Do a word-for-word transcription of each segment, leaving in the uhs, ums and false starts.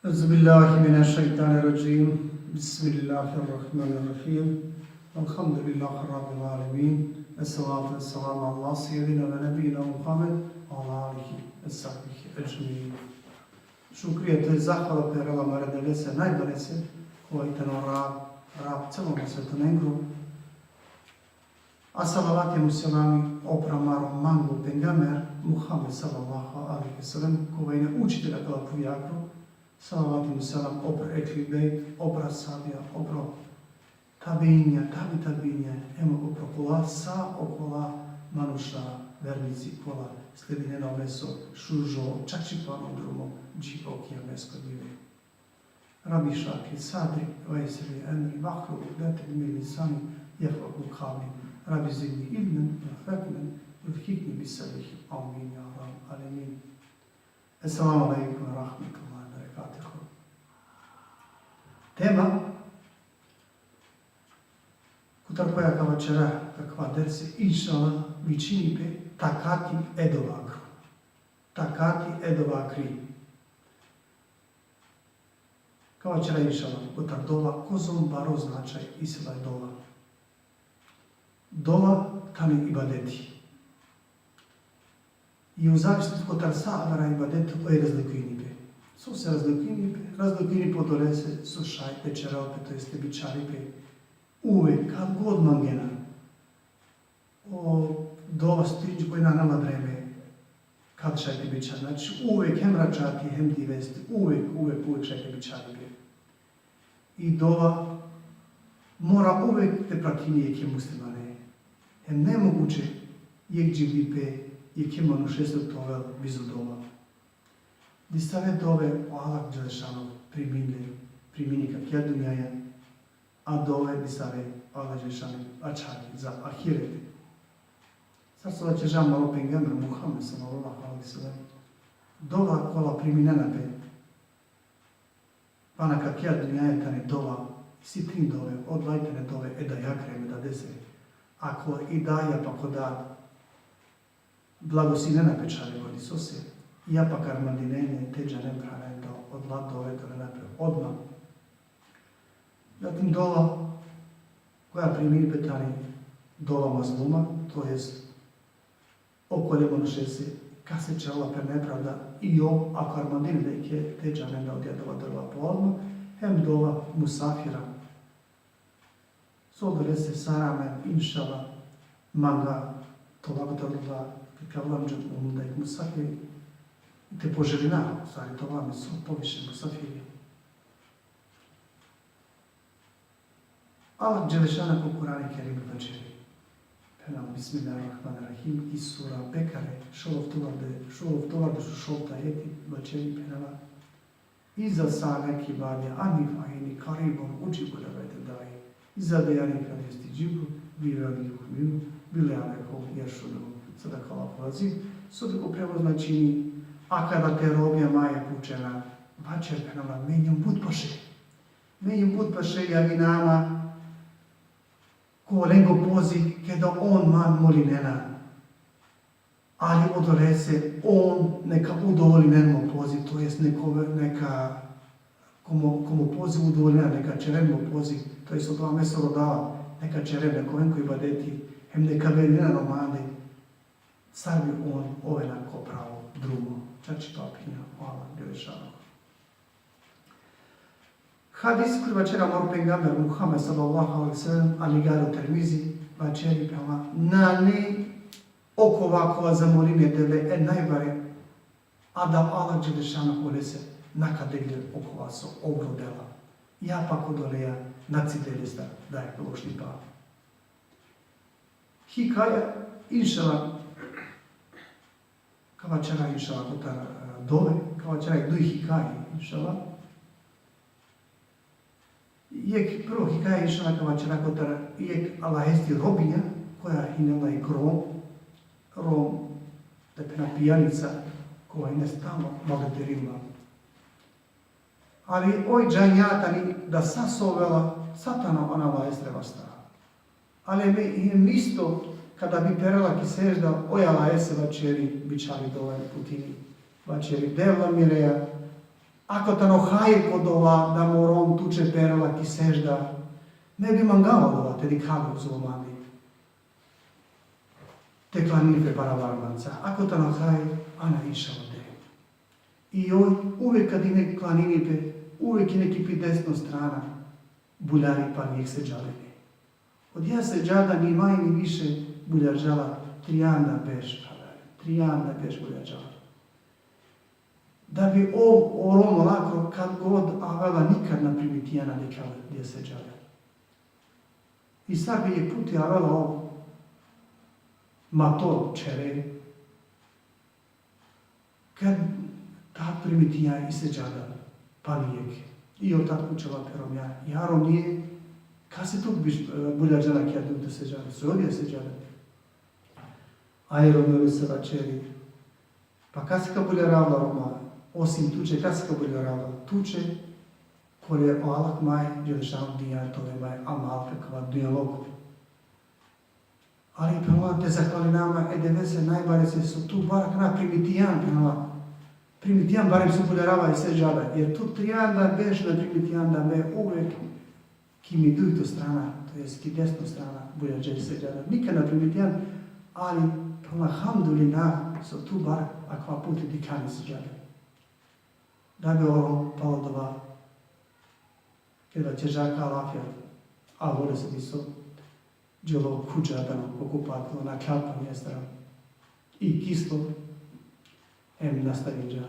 أعوذ بالله من الشيطان الرجيم. بسم الله الرحمن الرحيم. الحمد لله رب العالمين. الصلاة والسلام على سيدنا ونبينا محمد وعلى آله وصحبه أجمعين. Šukri, to jest zahvala, perela amare Devlese najbarese, kova i tano Rab, Rab celom svetonengro. A salavati hem selami opra amaro manglo pejgamber Muhammed sallallahu alejhi ve sellem, kova ine učitelj akala phuvjakro. Salavati hem selam opra ehli bejt, opra ashabija, opra tabiinja, tabi tabiinja, hem opra okola, sa okola manuša, vernici, kola sledinena oleso šužo, čačipano drumo, dži o kijamesko dive. رب اشرح لي صدري ويسر لي أمري واحلل عقدة من لساني يفقهوا قولي. رب زدني علما وفهما وألحقني بالصالحين. آمين يا رب العالمين. السلام عليكم ورحمة الله وبركاته. Tema kotar koja ka vaćera akava dersi, inšallah, vičini pe takati e dovakro. Takati e dovakri. Ka vaćera, inšallah, kotar dova, kozom baro značaj isi la dova. Dova tani ibadeti. I u zavisnosti kotar sa avera ibadeti, oj razlikujini pe. Sose razlikujini pe? Razlikujini pe odolese so šaj te ćerel pe, to jest te bičhali pe uvek, kad god mangena. O dova stinđi koj nane la vreme kad šaj te bičhali. Znači, uvek, hem raćati, hem divesti, uvek, uvek, uvek šaj te bičhali pe. I dova mora uvek te pratini jekhe muslimane. Hem nemoguće jekh dživdipe jekhe manušesoro te ovel bizo dova. Disave dove o Allah dželešanuhu primini, primini ka akija dunjaja, a dove disave o Allah dželešanuhu ačhari za ahireti. Sar so vaćerđa amaro pejgamber Muhammed sallallahu alejhi ve sellem, dova kola priminena pe pana ka akija dunjaja tane dova, isi trin dove, odola i tane dove e dajakre hem e dadese. Ako i daj ja pak o dad blagosinena pe čhavekoro, sose, ja pak armandinena te džanen, phralen, da odola dove dolena pe odma. Zatim dova koja primini pe tani dova mazluma, to jest okole manušese kase ćerela pe nepravda, i ov ako armandini da i ke, te džanen da odija dova dolela pe odma, hem dova musafira. So odolese sar amen, inšallah, manga te ova kotar odola, kad ka ovel amenđe um da jekh musafiri, te poželina, u stvari, te ova amen so poviše musafiri. Allah dželešanuhu ko Kur'ani Kerim vaćeri. Phenela, Bismillahirrahmanirrahim, ki sura Bekare, šovtovardeš, šovtovardeš u šovto ajeti, vaćeri, phenela: إذا سألك عبادي عني فإني قريب أجيب دعوة الداع إذا دعاني فليستجيبوا لي وليؤمنوا بي لعلهم يرشدون. Sadakallahul azim. So deka ko prevod značini: A kada te robija maje pučena, vaćer, phenela, me injum but paše. Me injum but paše, javina ma ko lengo poziv, keda on man molinena. Ali odolese on neka udovolinen mo poziv, to jest neko, neka ko mo, ko mo poziv udovolinen, neka ćeren mo poziv, to jest odova mesoro dava, neka ćeren, neka oven ko ibadeti, hem neka verinen ano mande, sar bi on ovena ko pravo drumo. Čačipa, phinja o Allah dželešanuhu. Hadis kuri vaćeri amaro pejgamber Muhammed sallallahu alejhi ve sellem, a ligari o Tirmizi, vaćeri, phenela: Nane okova kova zamolini e Devle e najbare, a da Allah dželešanuhu olese na ka del le okova so ov rodela. Ja pak odoleja na cidel lestar dajekh lošnipa. Hikaja, inšallah, ka vaćera, inšallah, kotar, e, dove, ka vaćera i duj hikaje, inšallah. Jekh prvo hikaje, inšallah, ka vaćera kotar jekh Allahesiri robinja, koja hine la jekh rom, rom, te phena pijanica, kova hine stalno maltretirinela. Ali oj džanja tani da sa so ovela, sa tano ano Allahesere vasta. Ali me, hem isto, kada bi perela ki sežda, oj Allahese vaćeri, bičhali dova, putini, vaćeri: Devla mireja, Ako tano hajr ko dova da mo rom tuće perela ki sedžda, me bi mangava dova te dikhav le uzalo mande. Te klanini pe barabar manca. Ako tano hajr, ana inšallah te. I oj uvek kad ine klanini pe, uvek ine ki pi desno strana, buljari pani jekh sedžada ine. Odija sedžada ni manje ni više buljarđala trianda berš, phralalen. Trianda berš buljarđala. Da bi o, o rom olakro, kad god avela, nikad na primitija, na dikha odija sedžada. I sar bi jekh puti avela o mator čhere, kad tad primitija i sedžada pani jekh. I o tad pučela pe romnja: Ja romnije, kase tu biš-, e, buljarđana ki adujto sedžada, so odija sedžada? A i romnja lese vaćeri: Pa kase ka buljaravla, Roma, osim tuće, kase ka buljaravla? Tuće, kole o Allah maj dželešanuhu dinja tole maj amal ka kava dunjaluko. Ali, phenela, te zahvalina ma e Devlese najbarese so tu barak na primitijan, phenela. Primitijan barem so buljarava i sedžada, jer tu trianda berš na primitijan da me uvek ki mi dujto strana, to jest ki desno strana, buljarđa i sedžada. Nikad na primitijan, ali, phenela, elhamdulillah so tu bar akava puti dikhan i sedžada. Da bi o rom palo dova, keda ćerđa akava lafija, avole se diso, dželo, khuđa tano ko kupatilo, nakhljal pani estar, i kislo, em nastavinđa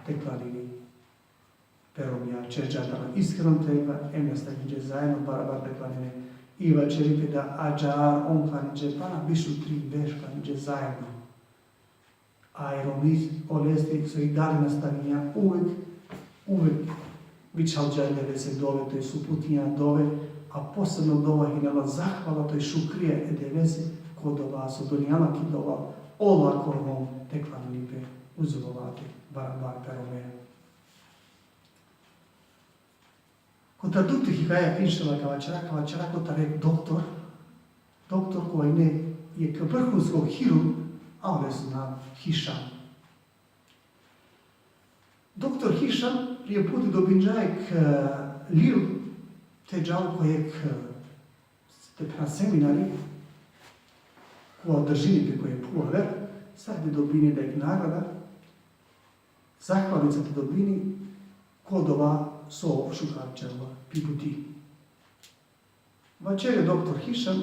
te klanini pe romnja, ćerđa tano iskreno tevba, em nastavinđa zajedno barabar te klanine. I vaćeri pe da ađahar on klaninđe pana biš u tri berš, klaninđe zajedno. A i romni oleste so i dalje nastavinđa uvek, uvek vičhalđa e Devlese dove, to jest uputinđa dove, a posebno dova hine la zahvala, to jest šukrija e Devlese, ko dova so donđa la ki dova olakro rom te klanini pe uzalo late barabar pe romnja. Kotar dujto hikaja, inšallah, ka vaćera, ka vaćera kotar jekh doktor, doktor kova ine jekh vrhunsko hirurg, a oveso nav Hišam. Doktor Hišam jekh puti dobinđa jekh, e, lil te džal ko jekh, e, te phena seminari, kova održini pe ko jekh phuv aver, sar bi dobini da jekh nagrada, zahvalnica te dobini ko dova so ov šukar ćerela pi buti. Vaćeri doktor Hišam,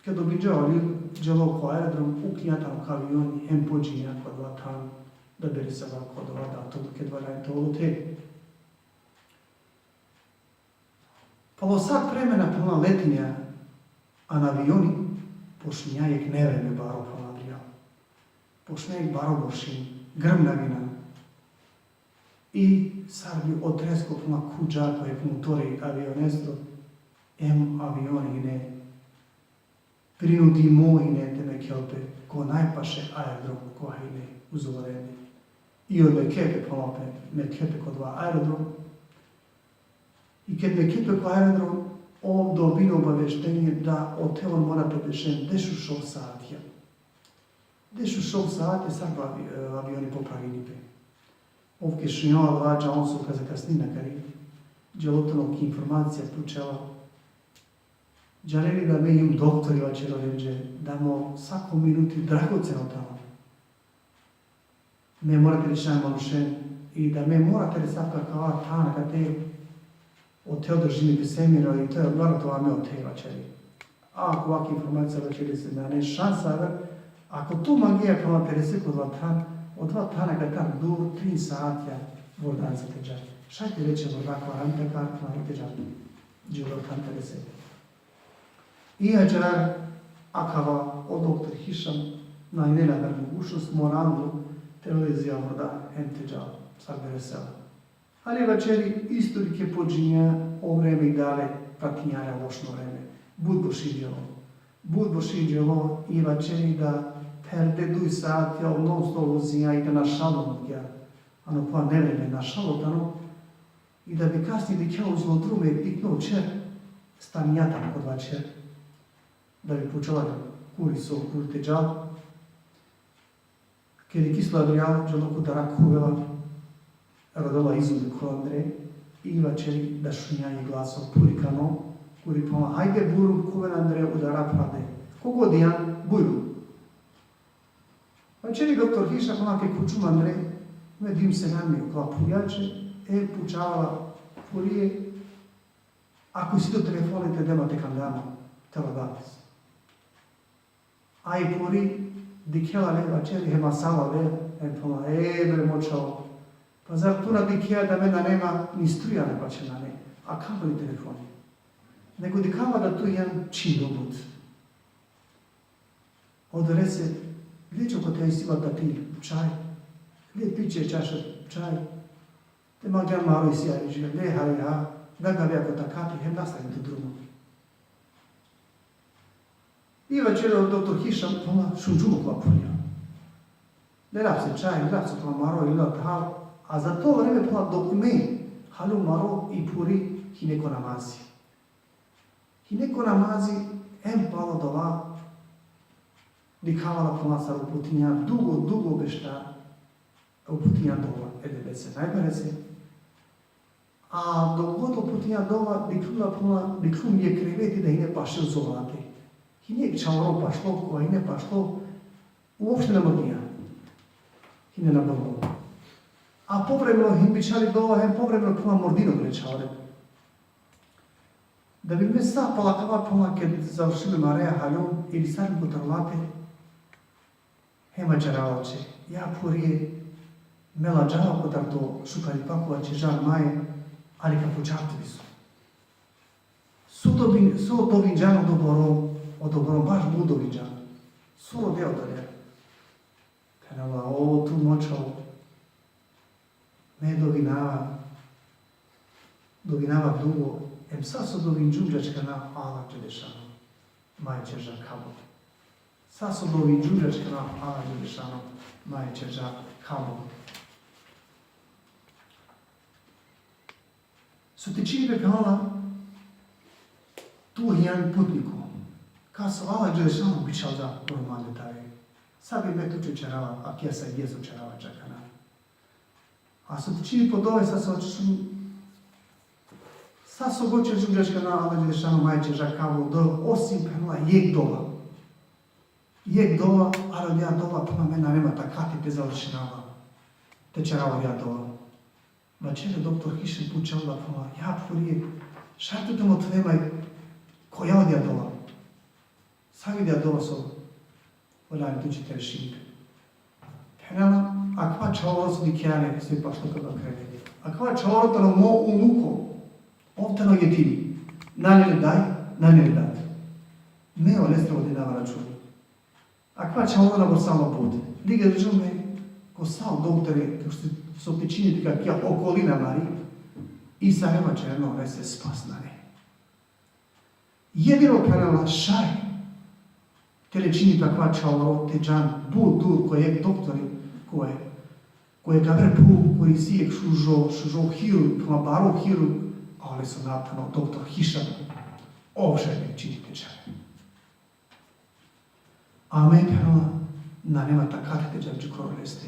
ked dobinđa o lil, dželo ko aerodrom, uklinđa tano ko avioni, hem podžinđa ko dova than, da bi resela ko dova datum ked valjani te ovel ote. Palo sat vremena, phenela, letinđa ano avioni, počminđa jekh nevreme baro, phenela, adrijal. Počminđa jekh baro boršin, grmljavina. I sar bi o tresko, phenela, khuđa ko jekh motori avionestro, em avioni hine prinudimo hine te mekhel pe ko najpaše aerodrom kova hine uzalo lende. I ov mekhe pe, phenela, pe, mekhe pe ko dova aerodrom. I ked mekhe pe ko aerodrom, ov dobini obaveštenje da ote on mora te bešen dešušov saatja. Dešušov saatja sar bi avi-, e, avioni popravini pe. Ov ked šunđa adava, džanol so ka zakasnini akari, dželo tano ki informacija, pučela: Džanena li da me hijum doktori, vaćeri lenđe, da mo sako minuti dragoceno tano. Me mora te rešav e manušen i da me mora te resav ko akava than kate ote održini pe seminar i to je odbarato, a me ote, vaćeri. A ko akava informacija, vaćeri, se nane šansa aver, ako tu mangea, phenela, te rese ko dova than, odova than akatar dur trin saatja vordanca te dža. Šaj te reče vorda ko arantakar, phenela, te dža. Dželo than te rese. I ađahar akava o doktor Hišam na ine le aver mogućnost, morando te lezi avorda hem te džal sar bi resela. Ali vaćeri, isto dikhe podžinđa, o vreme i dalje pratinđa le lošno vreme. But boršin dželo. But boršin dželo i vaćeri da perde duj saatja ov non-stop vozinđa i da našalo mangea. Ano kova nevreme našalo tano, i da bi kasnije dikhela uzalo drume jekh tikno ćher, staninđa tano ko dova ćher. Da bi pučela kuri so, kuri te džal. Ked ikislo adrijal, dželo ko dara khuvela. Rodela izum de ko andre, i vaćeri da šunja i glaso purikano, kuri phenela: Hajde, bujrum, khuven andre, udara prade. Kogod ijan, bujrum. Vaćeri doktor Hiša: Phenela, ke khučum andre, me dim selami okola phurjaće, e pučavala phurie, ako isi to telefoni, te de ma te kandama, te la da pes. A i phuri dikhela le, vaćeri, hem asava le, hem phenela: E bre, mo čhavo, pa zar tu na dikhea da me nane ma ni struja, ne pače nane, a kamoli telefoni? Nego dikhava da tu ijan čindo but. Odolese, le čokote isi la da pi čaj, le piće čaša čaj, te mangjan maro isi ari dži, le hari ha, da gavea ko takati, hem nastavin to drumo. I vaćeri doktor Hiša: Phenela, šunđum okola phurja. Lela pese čaj, lela pese okola maro, lela thal, a za to vreme, phenela, dok me haljum maro, i phuri hine ko namazi. Hine ko namazi, hem palo dova, dikhavala, phenela, sar uputinja dugo, dugo bešta, uputinja dova, e Devlese najbarese. A dok god uputinja dova, dikhlum la, phenela, dikhlum jekh kreveti da hine pašlo solate. Hine jekh čhavoro pašlo, kova hine pašlo, uopšte na mrdinja. Hine na bolo. A povremeno hem bičhali dova, hem povremeno, phenela, mrdinja le čhavore. Da bi me sa pala akava, phenela, ked završim mare, haljum, ili sarim kotar late, hem vaćerava će: Ja phurie, me ladžava kotar to šukaripa kova ćerđan mae, ali ka pučav tut isto. So dobin-, so dovinđan odobor, odobor baš but dovinđan. So rodea odolea? Phenela: O, tu mo čhavo, me dovinava, dovinava dugo, hem sa so dovinđum dži akana, Allah dželešanuhu mae ćerđa kabul. Sa so dovinđum dži akana, Allah dželešanuhu mae ćerđa kabul. So tičini pe, phenela, tu ijan putniko. Kas o Allah dželešanuhu bičhalđa normalno tari. Sa bi me tuće ćerava, akija sa jezo ćerava dži akana. A so tičini pe dova, sa so ćerđum, sa so god ćerđum dži akana, Allah dželešanuhu mae ćerđa kabul dova, osim, phenela, jekh dova. Jekh dova, ali odija dova, phenela, me nane ma takati te završinava, te ćerava odija dova. Vaćeri doktor Hiša, pučela, phenela: Ja phurie, šaj tu te mothe ma koja odija dova? Savi odija dova so valjani tuće te rešini pe? Phenela: Akava čhavoro so dikhea le, so i pašlo ko kreveti. Akava čhavoro tano mo unuko, ov tano jetimi. Nane le daj, nane le dad. Me olestar vodinava računi. Akava čhavoro na borsalo but. Ligedžum me ko sa o doktori, ko so, so tičini pe akija okolina mari, i sarema ćerena, olese spas nane. Jedino, phenela, šaj te lečini pe akava čhavoro, te džan but dur ko jekh doktori, ko e, ko jekh aver phuv, kuri isi jekh šužo, šužo hirurg, phenela, baro hirurg, a oleso nav tano doktor Hiša. Ov šaj te lečini, te džan. A me, phenela, nane ma takati te džav dži koro leste.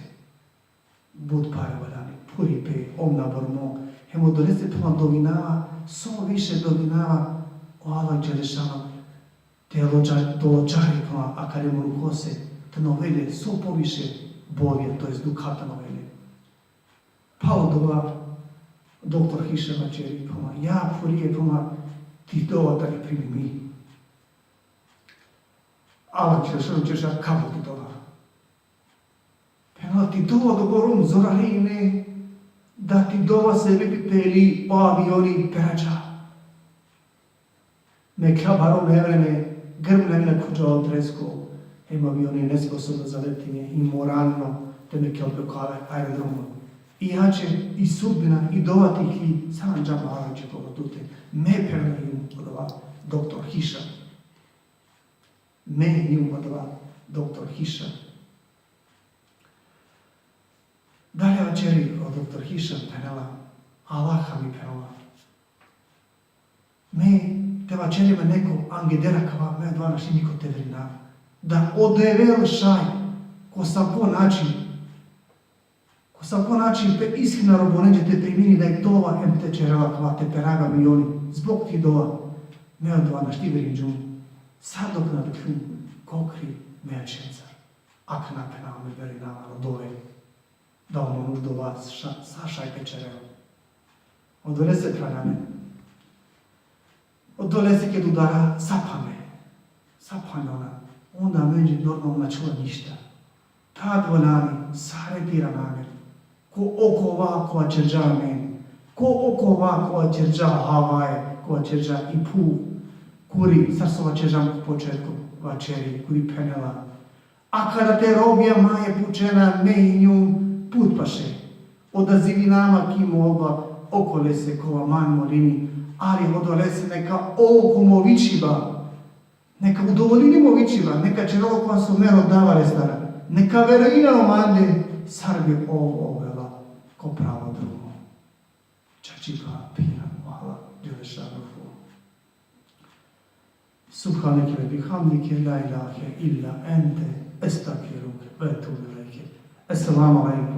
But pare valjani, phuripe, ov na bormo. Hem odolese, phenela, dovinava, so više dovinava, o Allah dželešanuhu te lođa-, te lođari, phenela, akale mo unukose, te na ovel le so poviše bolja, to jest dukha te na ovel le. Palo dova, doktor Hiša vaćeri, phenela: Ja phurie, phenela, ti dova tani primimi. Allah dželešanuhu ćerđa kabul ti dova. Phenela: Ti dova odobor zorari ine, da ti dova sebepi peli o avioni perađa. Me kla baro nevreme, grm na mina khuđa o tresko, hem avioni nesposobno za letinje, i moralno te me kel pe ko aerodromo. I ače, i sudbina, i dova ti ki, sa anđa maro će kolo tute. Me, phenela, hijum odova doktor Hiša. Me hijum odova doktor Hiša. Dalje vaćeri o doktor Hiša, phenela: Allaha mi, phenela, me te vaćeri ma neko angeder akava, me odova našti niko te verinav. Da o Devel šaj, ko sako način, ko Sa ko način pe iskrena robonenđe te primini da i dova em te ćerela kova te peraga milioni zbog ti dova. Me odova našti verinđum. Sa dok na dikhlum kokri me ačencar. Akana phena me verinava o dove. Da o manuš dova sa, sa šaj te ćerel. Odolese, phralalen, odolese ked udara sa phame, sa phanjona, onda amenđe normalno na čula ništa. Tad valjani sare te irana amen. Ko okova kova ćerđa amen, ko okova kova ćerđa havae, kova ćerđa i phuv, kuri, sar so vaćerđam ko početko vaćeri, kuri phenela: A kada te robija maje pučena, me injum put paše. Odazivina ma ki molba okolese kova man molini, ali odolese neka ov ko mo vičiba, neka udovolini mo vičiba, neka ćerel okova so me rodava lestar, neka verujini o mande, sar bi ov ovela ko pravo drumo. Čačipa, pina o Allah dželle šanuhu. سبحانك وبحمدك، لا إله إلا أنت، أستغفرك وأتوب إليك. السلام عليكم.